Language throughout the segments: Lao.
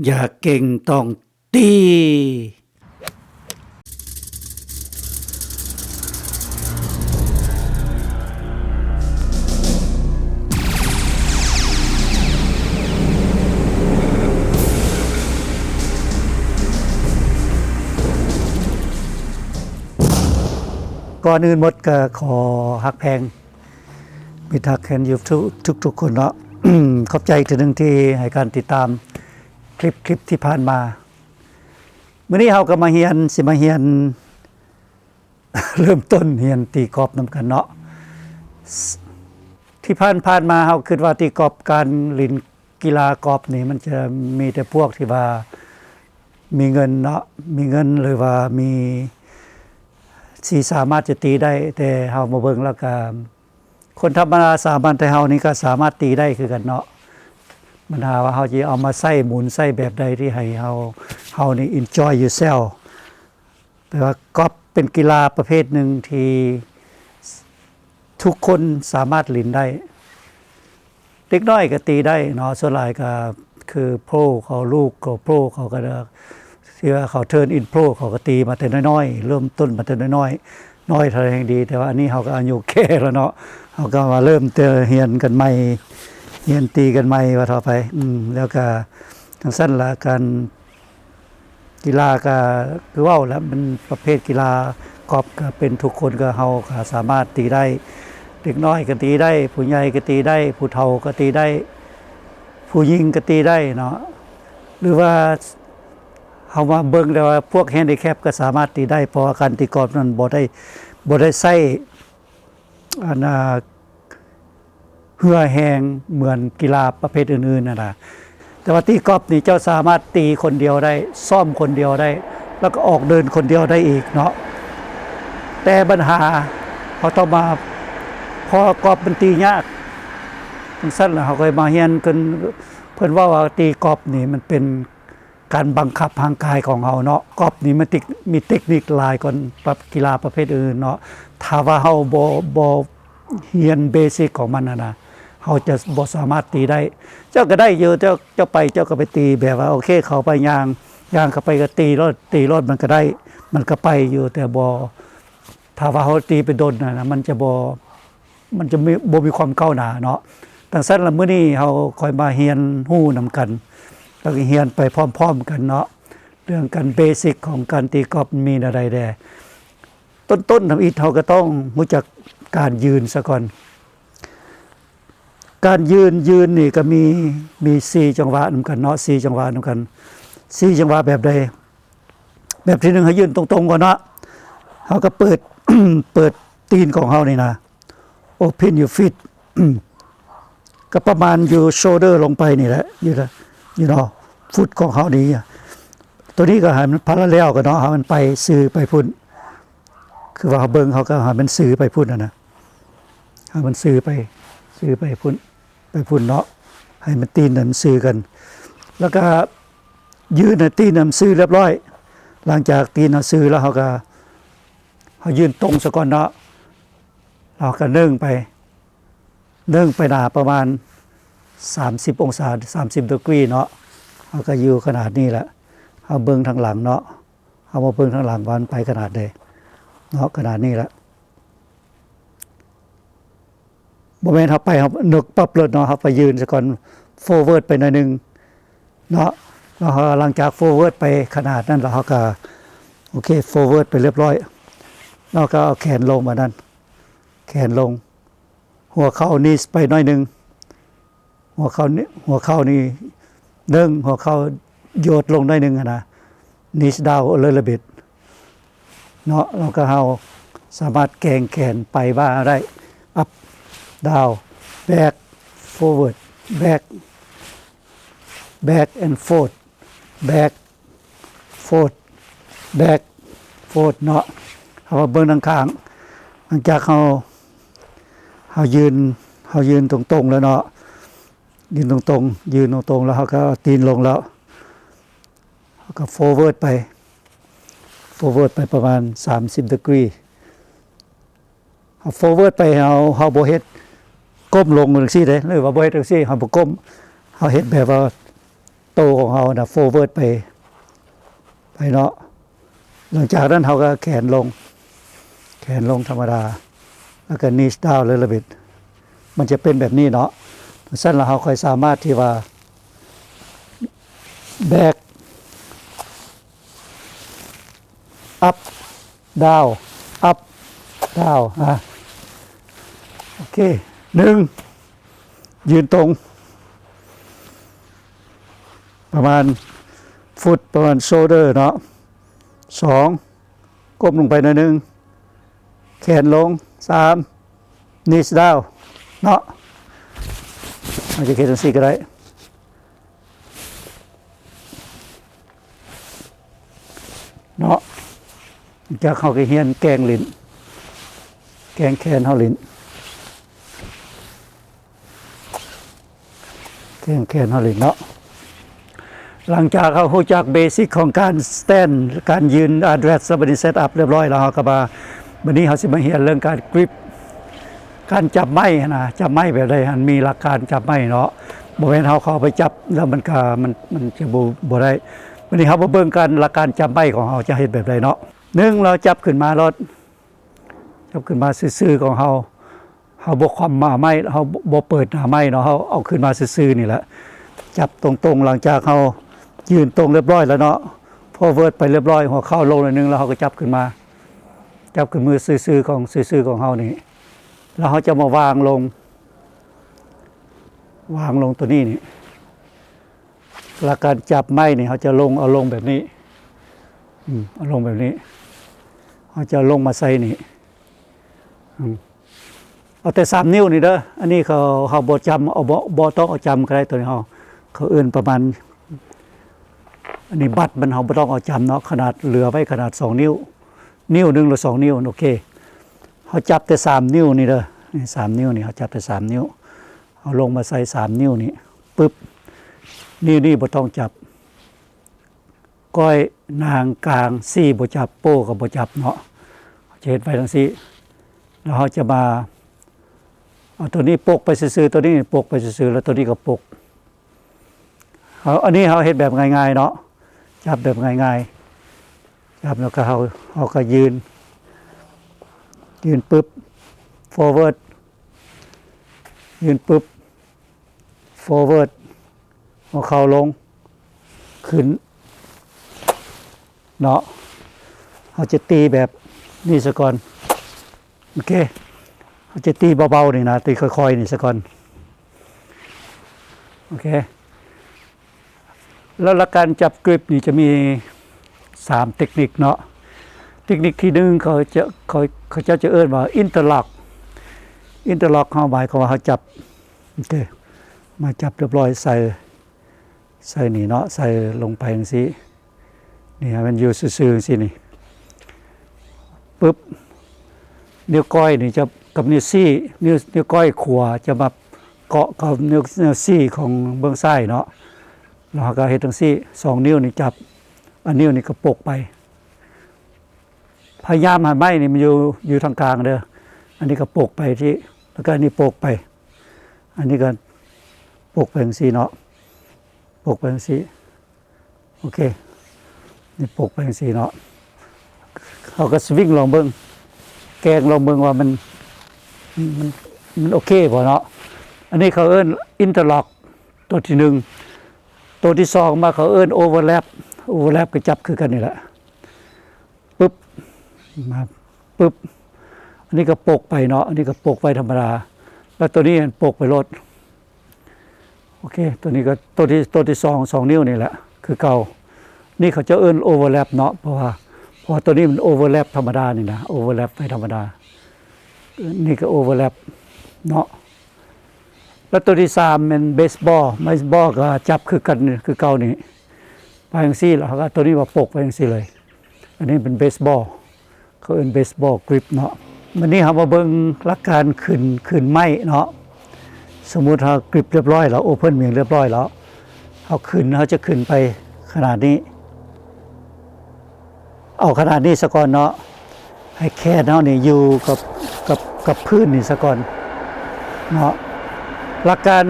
ຢ່າເກັ່ງ ຕ້ອງຕີ. ກ່ອນອື່ນໝົດກໍຂໍຮັກແພງມິດຮັກແຟນຢູທູບທຸກໆຄົນເນາະ. ຂອບໃຈອີກເທື່ອໜຶ່ງທີ່ໃຫ້ການຕິດຕາມຄລິບ ຄລິບທີ່ຜ່ານມາ. ມື້ນີ້ເຮົາກໍມາຮຽນ ຊິມາຮຽນ ເລີ່ມຕົ້ນຮຽນຕີກອບນຳກັນເນາະ. ທີ່ຜ່ານໆມາເຮົາຄິດວ່າຕີກອບ ການຫຼິ້ນ ກິລາກອບນີ້ມັນຈະມີແຕ່ພວກທີ່ວ່າມີເງິນເນາະ ມີເງິນ ຫຼືວ່າມີ ທີ່ສາມາດຈະຕີໄດ້, ແຕ່ເຮົາມາເບິ່ງແລ້ວກະ ຄົນທຳມະດາສາມັນແຕ່ເຮົານີ້ກໍສາມາດຕີໄດ້ຄືກັນເນາະ. ບັນຫາວ່າເຮົາຈະເອົາມາໃຊ້ໝູນໃຊ້ແບບໃດທີ່ໃຫ້ເຮົາ ເຮົານີ້ enjoy yourself. ແປວ່າກອບເປັນກິລາປະເພດໜຶ່ງທີ່ທຸກຄົນສາມາດຫຼິ້ນໄດ້. ເດັກນ້ອຍກໍຕີໄດ້ເນາະ, ສ່ວນຫຼາຍກໍຄືໂປຣເຂົາ ລູກເຂົາ ໂປຣເຂົາກໍ ທີ່ວ່າເຂົາ turn in pro ເຂົາກໍຕີມາແຕ່ນ້ອຍໆ ເລີ່ມຕົ້ນມາແຕ່ນ້ອຍໆ ນ້ອຍເທົ່າໃດແຮ່ງດີ. ແຕ່ວ່າອັນນີ້ເຮົາກໍອາຍຸແກ່ແລ້ວເນາະ, ເຮົາກໍມາເລີ່ມແຕ່ຮຽນກັນໃໝ່ ຮຽນຕີກັນໃໝ່ວ່າເທົ່າໄປ. ອືມ ແລ້ວກໍຈັ່ງຊັ້ນລະ ການ ກິລາກໍຄືເວົ້າແຫຼະ ມັນປະເພດກິລາກອບກໍເປັນທຸກຄົນ ກໍເຮົາກໍສາມາດຕີໄດ້, ເດັກນ້ອຍກໍຕີໄດ້ ຜູ້ໃຫຍ່ກໍຕີໄດ້ ຜູ້ເຖົ້າກໍຕີໄດ້ ຜູ້ຍິງກໍຕີໄດ້ເນາະ. ຫຼືວ່າເຮົາມາເບິ່ງແລ້ວວ່າພວກ handicap ກໍສາມາດຕີໄດ້ ເພາະວ່າການຕີກອບນັ້ນບໍ່ໄດ້ ບໍ່ໄດ້ໃຊ້ ອັນ ອ່າ ເຫື່ອແຮງເໝືອນກິລາປະເພດອື່ນໆຫັ້ນນະ. ແຕ່ວ່າຕີກອບນີ້ເຈົ້າສາມາດຕີຄົນດຽວໄດ້, ຊ້ອມຄົນດຽວໄດ້, ແລ້ວກໍອອກເດີນຄົນດຽວໄດ້ອີກເນາະ. ແຕ່ບັນຫາເຮົາຕ້ອງມາ ເພາະກອບມັນຕີຍາກ, ຈັ່ງຊັ້ນລະເຮົາກໍມາຮຽນກັນ. ເພິ່ນເວົ້າວ່າຕີກອບນີ້ມັນເປັນ ການບັງຄັບຮ່າງກາຍຂອງເຮົາເນາະ. ກອບນີ້ມັນຕິກ ມີເຕັກນິກຫຼາຍກວ່າປະ ກິລາປະເພດອື່ນເນາະ. ຖ້າວ່າເຮົາບໍ່ ບໍ່ຮຽນເບສິກຂອງມັນຫັ້ນນະ ເຮົາຈະບໍ່ສາມາດຕີໄດ້. ເຈົ້າກໍໄດ້ຢູ່ ເຈົ້າ ເຈົ້າໄປ ເຈົ້າກໍໄປຕີແບບວ່າ ໂອເຄ ເຂົ້າໄປຍ່າງ ຍ່າງເຂົ້າໄປກໍຕີໂລດ ຕີໂລດ ມັນກໍໄດ້ ມັນກໍໄປຢູ່. ແຕ່ບໍ່ ຖ້າວ່າເຮົາຕີໄປດົນຫັ້ນນະ ມັນຈະບໍ່ ມັນຈະມີ ບໍ່ມີຄວາມກ້າວໜ້າເນາະ. ຈັ່ງຊັ້ນລະ ມື້ນີ້ເຮົາຄ່ອຍມາຮຽນຮູ້ນຳກັນ ແລ້ວກໍຮຽນໄປພ້ອມໆກັນເນາະ ເລື່ອງການເບສິກຂອງການຕີກອບມີແນວໃດແດ່. ຕົ້ນໆທຳອິດເຮົາກໍຕ້ອງຮູ້ຈັກການຢືນສາກ່ອນ. ການຢືນ ຢືນນີ້ກໍມີ ມີສີ່ຈັງຫວະນຳກັນເນາະ ສີ່ຈັງຫວະນຳກັນ. ສີ່ຈັງຫວະແບບໃດ? ແບບທີໜຶ່ງ ໃຫ້ຢືນຕົງໆກ່ອນເນາະ, ເຮົາກໍເປີດ ເປີດຕີນຂອງເຮົານີ້ນະ Open your feet ກໍປະມານຢູ່ shoulder ລົງໄປນີ້ແຫຼະ ຢູ່ you know foot ຂອງເຮົານີ້. ຕົວນີ້ກໍໃຫ້ມັນ parallel ກັນເນາະ ໃຫ້ມັນໄປຊື່ໄປພຸ້ນ, ຄືວ່າເຮົາເບິ່ງ ເຮົາກໍໃຫ້ມັນຊື່ໄປພຸ້ນຫັ້ນນະ ໃຫ້ມັນຊື່ໄປ ຊື່ໄປພຸ້ນ ໄປພຸ້ນເນາະ, ໃຫ້ມັນ ຕີນນັ້ນຊື່ກັນ. ແລ້ວກໍຢືນໃຫ້ຕີນນັ້ນຊື່ລຽບຮ້ອຍ. ຫຼັງຈາກຕີນເຮົາຊື່ແລ້ວ ເຮົາກໍ ເຮົາຢືນຕົງສາກ່ອນເນາະ, ເຮົາກໍເໜິ້ງໄປ ເໜິ້ງໄປໜ້າປະມານສາມສິບອົງສາ ສາມສິບ degree ເນາະ. ເຮົາກໍຢູ່ຂະໜາດນີ້ແຫຼະ, ເຮົາເບິ່ງທາງຫຼັງເນາະ, ເຮົາມາເບິ່ງທາງຫຼັງວ່າມັນໄປຂະໜາດໃດເນາະ, ຂະໜາດນີ້ແຫຼະ. ບໍ່ແມ່ນເຮົາໄປ ເຮົາເໜິ້ງປັບໂລດເນາະ, ເຮົາໄປຢືນສາກ່ອນ forward ໄປໜ້ອຍໜຶ່ງເນາະ. ແລ້ວເຮົາ ຫຼັງຈາກ forward ໄປຂະໜາດນັ້ນແລ້ວ ເຮົາກໍ ໂອເຄ forward ໄປລຽບຮ້ອຍ, ເຮົາກໍເອົາແຂນລົງບາດນັ້ນ ແຂນລົງ, ຫົວເຂົ່າ knees ໄປໜ້ອຍໜຶ່ງ, ຫົວເຂົ່ານີ້ ຫົວເຂົ່ານີ້ເໜິ້ງ, ຫົວເຂົ່າໂຍດລົງໜ້ອຍໜຶ່ງຫັ້ນນະ, knees down a little bit ເນາະ. ແລ້ວກໍເຮົາສາມາດແກວ່ງແຂນໄປມາໄດ້ up down back forward back back and forth back forth back forth ເນາະ. ເຮົາມາເບິ່ງທາງຂ້າງ, ຫຼັງຈາກເຮົາ ເຮົາຢືນ ເຮົາຢືນຕົງໆແລ້ວເນາະ, ຢືນຕົງໆ ຢືນຕົງໆແລ້ວ ເຮົາກໍເອົາຕີນລົງແລ້ວ ເຮົາກໍ forward ໄປ forward ໄປປະມານສາມສິບ degree. ເຮົາ forward ໄປ ເຮົາ ເຮົາບໍ່ເຮັດກົ້ມລົງຈັ່ງຊີ້ເດ້ ຫຼືວ່າບໍ່ເຮັດຈັ່ງຊີ້ ເຮົາບໍ່ກົ້ມ, ເຮົາເຮັດແບບວ່າ ໂຕຂອງເຮົານະ forward ໄປ ໄປເນາະ. ຫຼັງຈາກນັ້ນເຮົາກໍແຂນລົງ ແຂນລົງທຳມະດາ ແລ້ວກໍ knees down ເລີຍລະບິດ ມັນຈະເປັນແບບນີ້ເນາະ. ຊັ້ນລະເຮົາຄ່ອຍສາມາດທີ່ວ່າ back up down up down ອາ ໂອເຄ ໜຶ່ງ ຢືນຕົງ ປະມານຟຸດ ປະມານ shoulder ເນາະ. ສອງ ກົ້ມລົງໄປໜ້ອຍໜຶ່ງ ແຂນລົງ. ສາມ knees down ເນາະ. ອາດຈະເຮັດຈັ່ງຊີ້ກໍໄດ້ເນາະ. ຈາກເຮົາກໍຮຽນແກວ່ງຫຼິ້ນ ແກວ່ງແຂນເຮົາຫຼິ້ນ ແກວ່ງແຂນເຮົາຫຼິ້ນເນາະ. ຫຼັງຈາກເຮົາຮູ້ຈັກເບສິກຂອງການ stand ການຢືນ armrest ແລ້ວ ບັດນີ້ set up ຮຽບຮ້ອຍແລ້ວ ເຮົາກໍມາ ບັດນີ້ເຮົາຊິມາຮຽນເລື່ອງການ grip ການຈັບໄມ້ຫັ້ນນະ ຈັບໄມ້ແບບໃດຫັ້ນ ມີຫຼັກການຈັບໄມ້ເນາະ. ບໍ່ແມ່ນເຮົາເຂົ້າໄປຈັບແລ້ວມັນກະ ມັນ ມັນຈະບໍ່ ບໍ່ໄດ້. ບັດນີ້ເຮົາມາເບິ່ງການ ຫຼັກການຈັບໄມ້ຂອງເຮົາຈະເຮັດແບບໃດເນາະ. ໜຶ່ງ ເຮົາຈັບຂຶ້ນມາໂລດ ຈັບຂຶ້ນມາຊື່ໆຂອງເຮົາ ເຮົາບໍ່ຄວ່ຳໜ້າໄມ້ ເຮົາບໍ່ເປີດໜ້າໄມ້ເນາະ ເຮົາເອົາຂຶ້ນມາຊື່ໆນີ້ແຫຼະ ຈັບຕົງໆ. ຫຼັງຈາກເຮົາຢືນຕົງຮຽບຮ້ອຍແລ້ວເນາະ forward ໄປຮຽບຮ້ອຍ ຫົວເຂົ່າລົງໜ້ອຍໜຶ່ງ ແລ້ວເຮົາກໍຈັບຂຶ້ນມາ ຈັບຂຶ້ນມືຊື່ໆຂອງ ຊື່ໆຂອງເຮົານີ້ ແລ້ວເຮົາຈະມາວາງລົງ ວາງລົງຕົວນີ້ນີ້. ຫຼັກການຈັບໄມ້ນີ້ ເຮົາຈະລົງ ເອົາລົງແບບນີ້ ອືມ ເອົາລົງແບບນີ້ ເຮົາຈະເອົາລົງມາໃສ່ນີ້ ອືມ ເອົາແຕ່ສາມນິ້ວນີ້ເດີ. ອັນນີ້ເຂົາ ເຮົາບໍ່ຈຳ ເອົາ ບໍ່ ບໍ່ຕ້ອງເອົາຈຳກໍໄດ້ ຕົວນີ້ເຮົາ ເຂົາເອີ້ນປະມານ ອັນນີ້ບັດມັນ ເຮົາບໍ່ຕ້ອງເອົາຈຳເນາະ ຂະໜາດເຫຼືອໄວ້ຂະໜາດສອງນິ້ວ ນິ້ວໜຶ່ງ ຫຼື ສອງນິ້ວ ໂອເຄ. ເຮົາຈັບແຕ່ສາມນິ້ວນີ້ເດີ ນີ້ສາມນິ້ວນີ້ ເຮົາຈັບແຕ່ສາມນິ້ວ ເອົາລົງມາໃສ່ສາມນິ້ວນີ້ ປຶບ ນິ້ວນີ້ບໍ່ຕ້ອງຈັບ ກ້ອຍ ນາງ ກາງ ຊີ້ບໍ່ຈັບ ໂປ້ກໍບໍ່ຈັບເນາະ. ເຮົາຈະເຮັດໄວ້ຈັ່ງຊີ້ ແລ້ວເຮົາຈະມາເອົາຕົວນີ້ປົກໄປຊື່ໆ ຕົວນີ້ປົກໄປຊື່ໆ ແລ້ວຕົວນີ້ກໍປົກ. ເຮົາ ອັນນີ້ເຮົາເຮັດແບບງ່າຍໆເນາະ ຈັບແບບງ່າຍໆ ຈັບແລ້ວກໍເຮົາ ເຮົາກໍຢືນ ຢືນປຶບ forward ຢືນປຶບ forward ຫົວເຂົ່າລົງ ຂຶ້ນເນາະ. ເຮົາຈະຕີແບບນີ້ສາກ່ອນ ໂອເຄ ເຮົາຈະຕີເບົາໆນີ້ນະ ຕີຄ່ອຍໆນີ້ສາກ່ອນ ໂອເຄ. ແລ້ວຫຼັກການຈັບກຣິບນີ້ຈະມີສາມເຕັກນິກເນາະ. ເຕັກນິກທີໜຶ່ງ ເຂົາຈະ ເຂົາ ເຂົາເຈົ້າຈະເອີ້ນວ່າ interlock. Interlock ເຮົາໝາຍຄວາມວ່າເຮົາຈັບ ໂອເຄ ມາຈັບຮຽບຮ້ອຍ ໃສ່ ໃສ່ນີ້ເນາະ ໃສ່ລົງໄປຈັ່ງຊີ້ ນີ້ໃຫ້ມັນຢູ່ຊື່ໆຈັ່ງຊີ້ນີ້ ປຶບ ນິ້ວກ້ອຍນີ້ຈະ ກັບນິ້ວຊີ້ ນິ້ວ ນິ້ວກ້ອຍຂວາຈະມາເກາະກັບນິ້ວ ນິ້ວຊີ້ຂອງເບື້ອງຊ້າຍເນາະ ແລ້ວເຮົາກໍເຮັດຈັ່ງຊີ້ ສອງນິ້ວນີ້ຈັບ ອັນນິ້ວນີ້ກໍປົກໄປ ພະຍາຍາມໃຫ້ໄມ້ນີ້ມັນຢູ່ ຢູ່ທາງກາງເດີ ອັນນີ້ກໍປົກໄປທີ່ ແລ້ວກໍອັນນີ້ປົກໄປ ອັນນີ້ກໍປົກໄປຈັ່ງຊີ້ເນາະ ປົກໄປຈັ່ງຊີ້ ໂອເຄ ນີ້ປົກໄປຈັ່ງຊີ້ເນາະ ເຮົາກໍສະວິງລອງເບິ່ງ ແກວ່ງລອງເບິ່ງວ່າມັນ ມັນ ມັນໂອເຄບໍ່ເນາະ. ອັນນີ້ເຂົາເອີ້ນອິນເຕີລັອກ ຕົວທີໜຶ່ງ ຕົວທີສອງມາເຂົາເອີ້ນໂອເວີແລັບ ໂອເວີແລັບກໍຈັບຄືກັນນີ້ແຫຼະ ປຶບ ມາ ປຶບ ອັນນີ້ກໍປົກໄປເນາະ ອັນນີ້ກໍປົກໄວ້ທຳມະດາ ແລ້ວຕົວນີ້ມັນປົກໄປໂລດ ໂອເຄ ຕົວນີ້ກໍຕົວທີ່ ຕົວທີ່ສອງ ສອງນິ້ວນີ້ແຫຼະ ຄືເກົ່າ ນີ້ເຂົາເຈົ້າເອີ້ນໂອເວີແລັບເນາະ ເພາະວ່າ ເພາະວ່າຕົວນີ້ມັນໂອເວີແລັບທຳມະດານີ້ນະ ໂອເວີແລັບໄວ້ທຳມະດາ ນີ້ກໍໂອເວີແລັບເນາະ ແລ້ວຕົວທີສາມແມ່ນເບສບອລ ເບສບອລກໍຈັບຄືກັນ ຄືເກົ່ານີ້ ໄປຈັ່ງຊີ້ ແລ້ວເຮົາກໍຕົວນີ້ມາປົກໄປຈັ່ງຊີ້ເລີຍ ອັນນີ້ເປັນເບສບອລ ເຂົາເອີ້ນເບສບອລກຣິບເນາະ. ບັດນີ້ເຮົາມາເບິ່ງຫຼັກການຂຶ້ນ ຂຶ້ນໄມ້ເນາະ. ສົມມຸດເຮົາກຣິບຮຽບຮ້ອຍແລ້ວ ໂອເພິນວິງຮຽບຮ້ອຍແລ້ວ ເຮົາຂຶ້ນ ເຮົາຈະຂຶ້ນໄປຂະໜາດນີ້ ເອົາຂະໜາດນີ້ສາກ່ອນເນາະ ໃຫ້ແຂນເຮົານີ້ຢູ່ກັບ ກັບ ກັບພື້ນນີ້ສາກ່ອນເນາະ. ຫຼັກການ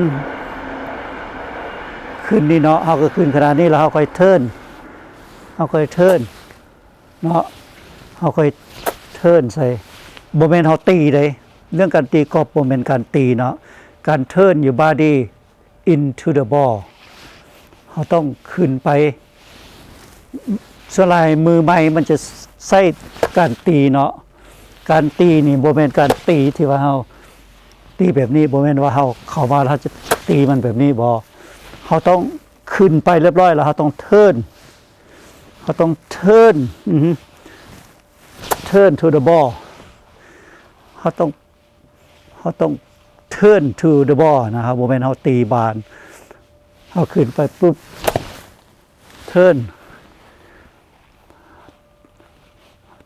ຂຶ້ນນີ້ເນາະ ເຮົາກໍຂຶ້ນຂະໜາດນີ້ ແລ້ວເຮົາຄ່ອຍເທີນ ເຮົາຄ່ອຍເທີນເນາະ ເຮົາຄ່ອຍເທີນໃສ່ ບໍ່ແມ່ນເຮົາຕີເດ້. ເລື່ອງການຕີກອບບໍ່ແມ່ນການຕີເນາະ ການເທີນ your body into the ball ເຮົາຕ້ອງຂຶ້ນໄປ. ສ່ວນຫຼາຍມືໃໝ່ມັນຈະໃຊ້ການຕີເນາະ ການຕີນີ້ບໍ່ແມ່ນການຕີທີ່ວ່າເຮົາຕີແບບນີ້ ບໍ່ແມ່ນວ່າເຮົາເຂົ້າມາແລ້ວເຮົາຈະຕີມັນແບບນີ້ ບໍ່ ເຮົາຕ້ອງຂຶ້ນໄປຮຽບຮ້ອຍ ແລ້ວເຮົາຕ້ອງເທີນ ເຮົາຕ້ອງເທີນ ເທີນ to the ball ເຮົາຕ້ອງ ເຮົາຕ້ອງ turn to the ball ນະ ເຮົາບໍ່ແມ່ນເຮົາຕີບານ ເຮົາຂຶ້ນໄປປຸບ turn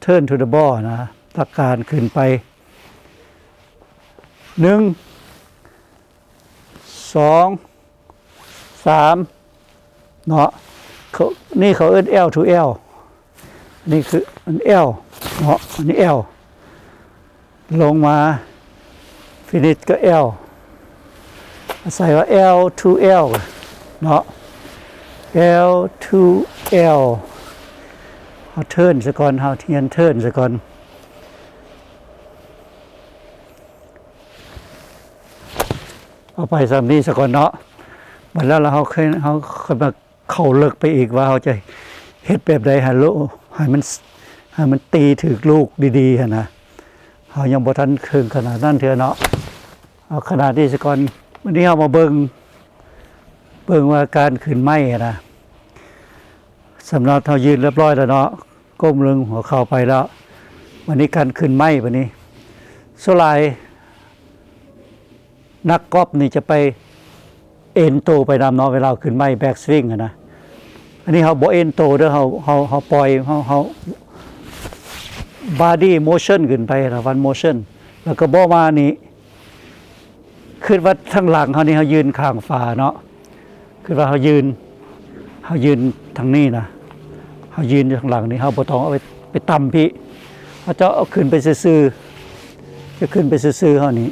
turn to the ball ນະ ຫຼັກການຂຶ້ນໄປ ໜຶ່ງ ສອງ ສາມ ເນາະ ເຂົາ ນີ້ເຂົາເອີ້ນ L to L ອັນນີ້ຄືອັນ L ເນາະ ອັນນີ້ L ລົງມາ finish ກໍ L ອາໄສວ່າ L to L ເນາະ L to L ເຮົາ turn ຊະກ່ອນ ເຮົາຮຽນ turn ຊະກ່ອນ. ເອົາໄປສ່ຳນີ້ສາກ່ອນເນາະ ບັດແລ້ວລະເຮົາຄ່ອຍ ເຮົາຄ່ອຍມາເຂົ້າເລິກໄປອີກວ່າເຮົາຈະເຮັດແບບໃດໃຫ້ລູກ ໃຫ້ມັນ ໃຫ້ມັນຕີຖືກລູກດີໆຫັ້ນນະ ເຮົາຍັງບໍ່ທັນເຖິງຂະໜາດນັ້ນເທື່ອເນາະ ເອົາຂະໜາດນີ້ສາກ່ອນ. ວັນນີ້ເຮົາມາເບິ່ງ ເບິ່ງວ່າການຂຶ້ນໄມ້ຫັ້ນນະ ສຳລັບເຮົາຢືນຮຽບຮ້ອຍແລ້ວເນາະ ກົ້ມລົງຫົວເຂົ່າໄປແລ້ວ ບັດນີ້ການຂຶ້ນໄມ້ບັດນີ້ ສ່ວນຫຼາຍນັກກອບນີ້ຈະໄປເອັນໂຕໄປນຳເນາະ ເວລາຂຶ້ນໄມ້ back swing ຫັ້ນນະ ອັນນີ້ເຮົາບໍ່ເອັນໂຕເດີ ເຮົາ ເຮົາ ເຮົາປ່ອຍ ເຮົາ ເຮົາ body motion ຂຶ້ນໄປນະ one motion ແລ້ວກໍບໍ່ມານີ້ ຄິດວ່າທາງຫຼັງເຮົານີ້ ເຮົາຢືນຂ້າງຝາເນາະ ຄືວ່າເຮົາຢືນ ເຮົາຢືນທາງນີ້ນະ ເຮົາຢືນຢູ່ທາງຫຼັງນີ້ ເຮົາບໍ່ຕ້ອງເອົາໄປ ໄປຕຳພີ້ ເຮົາຈະເອົາຂຶ້ນໄປຊື່ໆ ຈະຂຶ້ນໄປຊື່ໆ ເຮົານີ້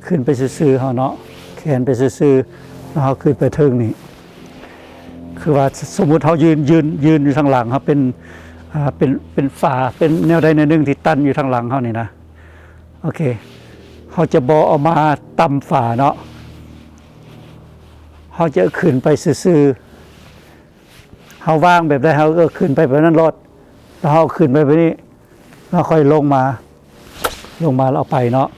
ຂຶ້ນໄປຊື່ໆ ເຮົາເນາະ ແຂນໄປຊື່ໆ ແລ້ວເຮົາຂຶ້ນໄປເທິງນີ້ ຄືວ່າສົມມຸດເຮົາຢືນ ຢືນ ຢືນຢູ່ທາງຫຼັງ ເຮົາເປັນ ອ່າ ເປັນ ເປັນຝາ ເປັນແນວໃດແນວໜຶ່ງທີ່ຕັນຢູ່ທາງຫຼັງເຮົານີ້ນະ ໂອເຄ ເຮົາຈະບໍ່ເອົາມາຕຳຝາເນາະ ເຮົາຈະຂຶ້ນໄປຊື່ໆ ເຮົາວາງແບບໃດ ເຮົາກໍຂຶ້ນໄປແບບນັ້ນໂລດ ແລ້ວເຮົາຂຶ້ນໄປແບບນີ້ ແລ້ວຄ່ອຍລົງມາ ລົງມາແລ້ວເອົາໄປເນາະ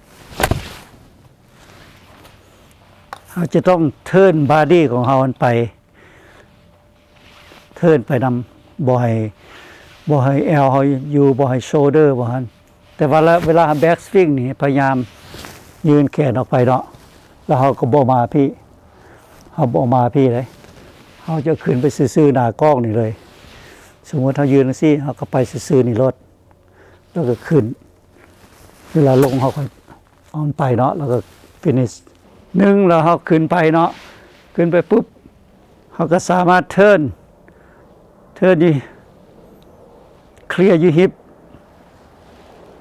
ເຮົາຈະຕ້ອງ turn body ຂອງເຮົາຫັ້ນໄປ turn ໄປນຳ ບໍ່ໃຫ້ ບໍ່ໃຫ້ແອວເຮົາຢູ່ ບໍ່ໃຫ້ shoulder ບໍ່ຫັ້ນ ແຕ່ວ່າລະ ເວລາ back swing ນີ້ ພະຍາຍາມຍື່ນແຂນອອກໄປເນາະ ແລ້ວເຮົາກໍບໍ່ມາພີ້ ເຮົາບໍ່ມາພີ້ເດ້ ເຮົາຈະຂຶ້ນໄປຊື່ໆ ໜ້າກ້ອງນີ້ເລີຍ ສົມມຸດເຮົາຢືນຈັ່ງຊີ້ ເຮົາກໍໄປຊື່ໆ ນີ້ໂລດ ແລ້ວກໍຂຶ້ນ ເວລາລົງເຮົາກໍເອົາມັນໄປເນາະ ແລ້ວກໍ finish ໜຶ່ງ ແລ້ວເຮົາຂຶ້ນໄປເນາະ ຂຶ້ນໄປປຸບ ເຮົາກໍສາມາດ turn turn ນີ້ clear your hip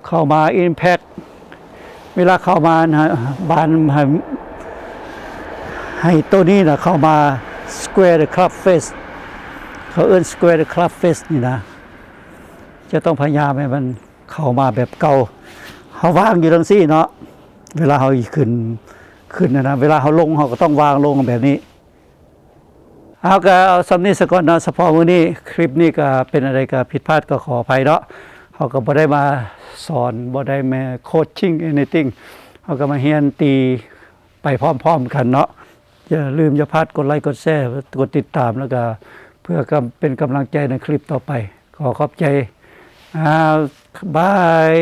ເຂົ້າມາ impact ເວລາເຂົ້າມາ ບານໃຫ້ ໃຫ້ໂຕນີ້ນະເຂົ້າມາ square the club face ເຂົາເອີ້ນ square the club face ນີ້ນະ ຈະຕ້ອງພະຍາຍາມໃຫ້ມັນເຂົ້າມາແບບເກົ່າ ເຮົາວາງຢູ່ຈັ່ງຊີ້ເນາະ ເວລາເຮົາຂຶ້ນ ຂຶ້ນນະ ເວລາເຮົາລົງ ເຮົາກໍຕ້ອງວາງລົງແບບນີ້ ເຮົາກໍເອົາສ່ຳນີ້ສາກ່ອນເນາະ ສະເພາະມື້ນີ້ ຄລິບນີ້ກໍເປັນອັນໃດກໍຜິດພາດກໍຂໍອະໄພເນາະ ເຮົາກໍບໍ່ໄດ້ມາສອນ ບໍ່ໄດ້ມາ coaching anything ເຮົາກໍມາຮຽນຕີໄປພ້ອມໆກັນເນາະ ຢ່າລືມຢ່າພາດກົດໄລກົດແຊ ກົດຕິດຕາມ ແລ້ວກໍເພື່ອກຳ ເປັນກຳລັງໃຈໃນຄລິບຕໍ່ໄປ ຂໍຂອບໃຈ ອ່າ ບາຍ.